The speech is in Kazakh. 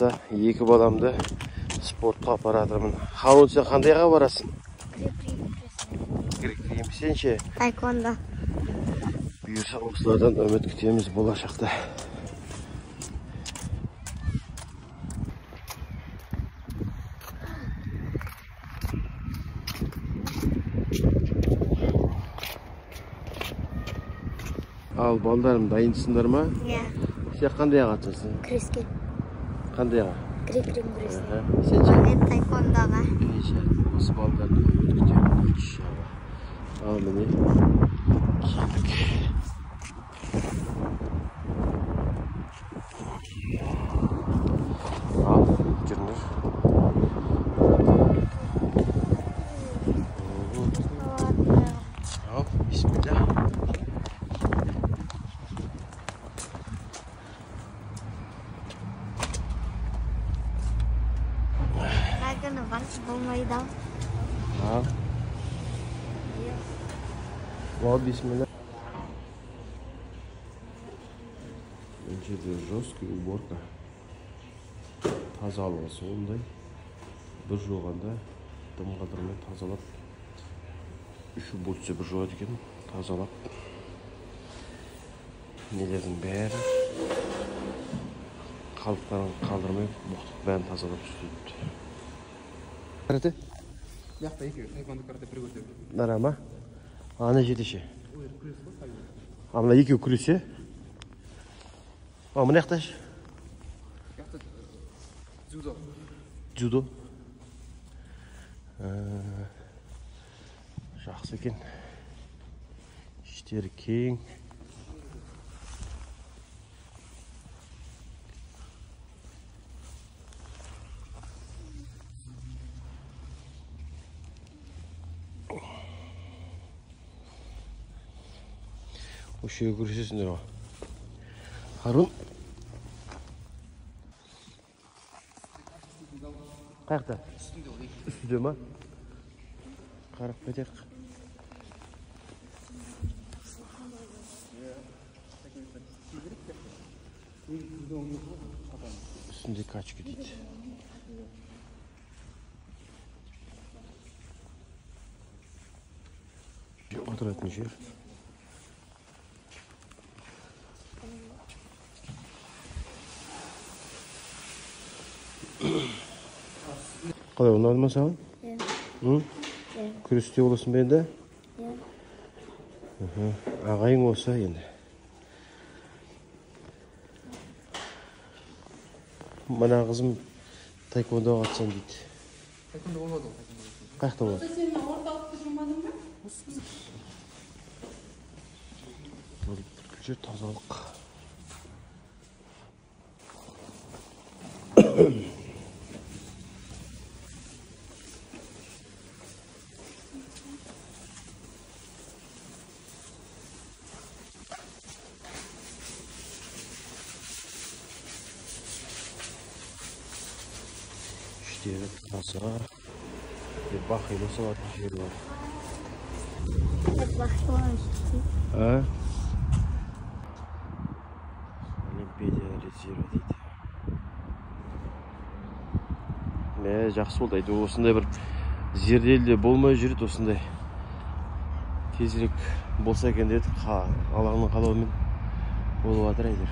қаласа, екі баламды спортқа апаратырмын. Харун, сен қандайға барасың? Грек-рим. Сен ше? Таэквондо. Бұйырса осылардан үміт күтеміз болашақта. Ал балдарым, дайынсыңдар ма? Иә. Сен қандайға қатысасың? Күреске. Қандайға? Грек-рим күресіне. Сен ше? Мен таэквондоға. Осы балдарды үміт күтемін, иншалла. Ал міне келдік. Ал жүріңдер. Ал, бисмилля. Болмайды. Ал. Ал, бисмилля. Мына жерде жесткий уборка. Тазалығы сондай. Бір жуғанда дым қалдырмай тазалап, үш уборщица бір жуады екен, тазалап. Нелердің бәрі қалдықтарын қалдырмай боқтық бәрін тазалап істейді. Карате? Жақта екеуі, таэквондо, карате бір көтерді. Нара ма? Ана жерде ше? А мына екеуі күресе? А мына жақта ше? Жақта дзюдо. Дзюдо. Жақсы екен. Іштері кең. Осы жерге күресесіңдер ғой. Харун. Қаяқта? Үстінде ма? Қарап кетейік. Үстінде качка дейді. Отыратын жер. Қалай, ұнады ма саған? Иә. Иә. Күресте боласың ба енді? Иә. Ағайың болса енді. Мына қызым таэквондоға қатысам дейді. Таэквондо болады ғой, таэквондо. Қаяқта болады? Сен орталықты жумадың ба? Бұл бүткіл жер тазалық. Іштері таза. Бақилы салатын жер бар. А? Олимпиада резерві дейді. Мә, жақсы болды. Әйтеуір осындай бір зерделі болмай жүреді, осындай тезірек болса екен дедік. Алланың қалауымен болып жатыр әйтеуір.